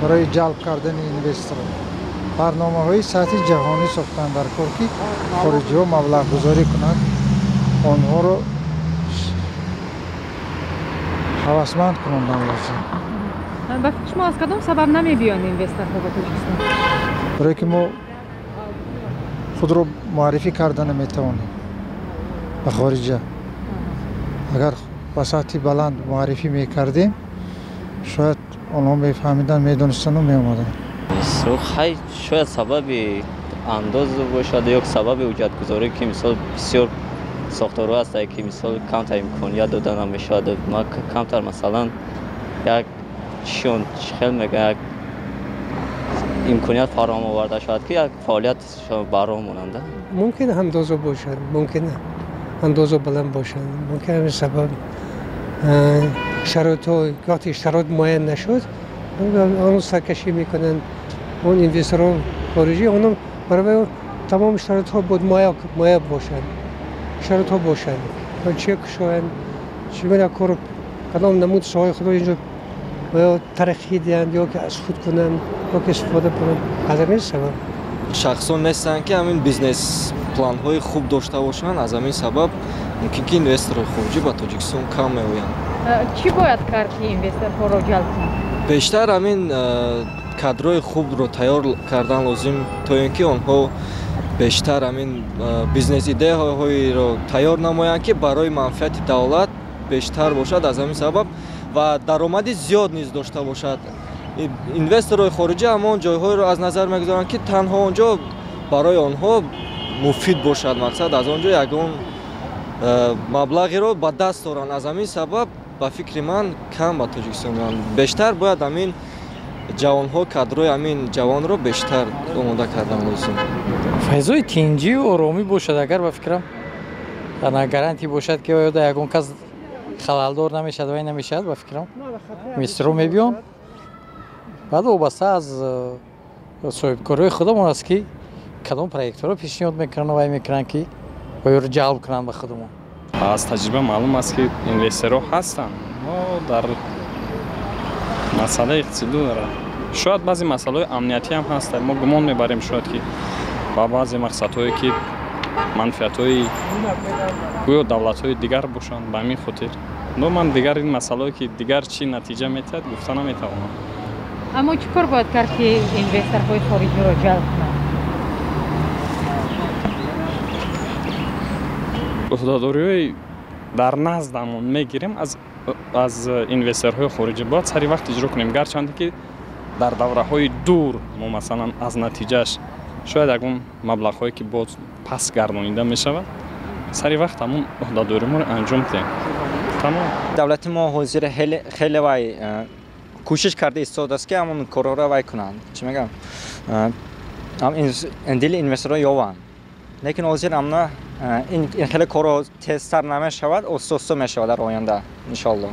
Барои ҷалб кардани инвесторҳо барномаҳои сатҳи ҷаҳонӣ сохтан дар кор, ки хориҷиҳо маблағгузорӣ кунанд, онҳоро ҳавасманд кунондан лозим. Ба фикри шумо, аз кадом сабаб намебиёянд инвесторҳо ба Тоҷикистон? Барое ки мо худро муаррифӣ карда наметавонем ба хориҷа. Агар ба сатҳи баланд муаррифӣ мекардем, шояд онҳо мефаҳмиданд, медонистанду меомаданд. Хай, шояд сабаби андоз бошад ё сабаби ҳуҷҷатгузорӣ, ки мисол бисёр сохторҳо ҳастанд, ки мисол камтар имконият дода намешавад. Камтар, масалан, як чион хел мегӯянд, як имконият фароҳам оварда шавад, ки як фаъолият ба роҳ монанд. Мумкин андоза бошад, мумкин андоза баланд бошад, мумкин ҳамин сабаб шароитҳо, вақте шароит муайян нашуд, он саркашӣ мекунанд. Он инвесторҳо хориҷӣ, онҳо барои тамоми шароитҳо бояд муайян бошанд, шароитҳо бошанд, чӣ кушоянд, чӣ гуна кор, кадом намуд соҳаи худро инҷо тараққӣ диҳанд ё ки аз худ кунанд, ё ки истифода кунанд. Аз ҳамин сабаб шахсон нестанд, ки ҳамин бизнес планҳои хуб дошта бошанд. Аз ҳамин сабаб мумкин ки инвесторҳои хориҷӣ ба Тоҷикистон кам меоянд. Чӣ бояд кард, ки инвесторҳоро ҷалб кунанд? Бештар ҳамин кадрҳои хубро тайёр кардан лозим, то ин ки онҳо бештар ҳамин бизнес идеяҳоеро тайёр намоянд, ки барои манфиати давлат бештар бошад. Аз ҳамин сабаб ва даромади зиёд низ дошта бошад. Инвесторҳои хориҷӣ ҳамон ҷойҳоеро аз назар мегузоранд, ки танҳо он ҷо барои онҳо муфид бошад, мақсад аз он ҷо ягон маблағеро ба даст доранд. Аз ҳамин сабаб, ба фикри ман, кам ба Тоҷикистон меоянд. Бештар бояд ҳамин ҷавонҳо, кадрҳои ҳамин ҷавонро бештар омода кардан лозим. Файзои тинҷию оромӣ бошад, агар, ба фикрам, гарантӣ бошад, ки оё ягон кас халалдор намешавад, вай намешавад, ба фикрам, инвесторҳо мебиёнд. Баъд вобаста аз соҳибкориҳои худамон аст, ки кадом проектҳоро пешниҳод мекунанд, вай мекунанд, ки оёро ҷалб кунанд ба худамон. Аз таҷриба маълум аст, ки инвесторҳо ҳастанд, но дар масъалаи иқтисодӣ дорад. Шояд баъзе масъалаҳои амниятӣ ҳам ҳастанд. Мо гумон мебарем, шояд ки ба баъзе мақсадҳое, ки манфиатҳои гӯё давлатҳои дигар бошанд, ба ҳамин хотир. Но ман дигар ин масъалаҳое, ки дигар чӣ натиҷа метиҳад, гуфта наметавонам. Аммо чӣ кор бояд кард, ки инвесторҳои хориҷиро ҷалб кунанд? Ӯҳдадориҳои дар наздамон мегирем аз инвесторҳои хориҷӣ бояд сари вақт иҷро кунем, гарчанде ки дар давраҳои дур мо, масалан, аз натиҷааш шояд ягон маблағҳое, ки боз пас гардонида мешавад, сари вақт ҳамон ӯҳдадориморо анҷом диҳем. Тамом. Давлати мо ҳозир хеле вай кӯшиш карда истодааст, ки ҳамон корҳоро вай кунанд, чӣ мегӯям, дили инвесторҳо ёванд, лекин ҳозир амна ин хеле корҳо тезтар намешавад, оҳиста оҳиста мешавад дар оянда, иншоалло.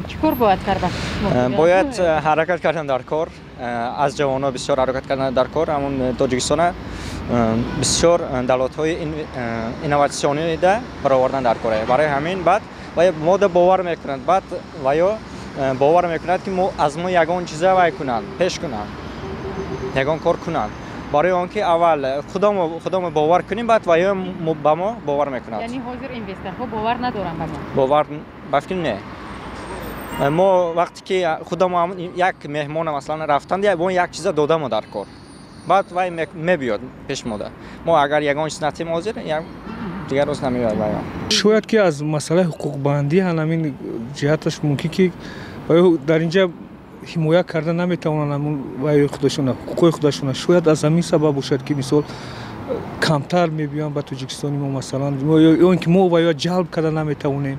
Чӣ кор бояд кард? Бояд ҳаракат кардан дар кор, аз ҷавонҳо бисёр ҳаракат кардан дар кор. Ҳамон Тоҷикистона бисёр давлатҳои инноватсионида баровардан дар кор. Барои ҳамин баъд мода бовар мекунанд, баъд ваё бовар мекунад, ки аз мо ягон чиза вай кунанд, пеш кунанд, ягон кор кунанд. Барои он ки аввал худамо бовар кунем, баъд ваё ба мо бовар мекунад. Яъне ҳозир инвесторҳо бовар надоранд ба мо? Бовар, ба фикр, не. Мо вақте ки худамо як меҳмона, масалан, рафтанд, мо як чиза додамо дар кор, баъд вай мебиёд пеш мода. Мо агар ягон чиз натем ҳозир, дигар рӯз намеояд вай. Шояд ки аз масъалаи ҳуқуқбандӣ ҳамин ҷиҳаташ мумкин, ки дар инҷа ҳимоя карда наметавонанд ҳамун вай худашона, ҳуқуқҳои худашона. Шояд аз ҳамин сабаб бошад, ки мисол камтар мебиёянд ба Тоҷикистони мо, масалан, ё ин ки мо вайё ҷалб карда наметавонем.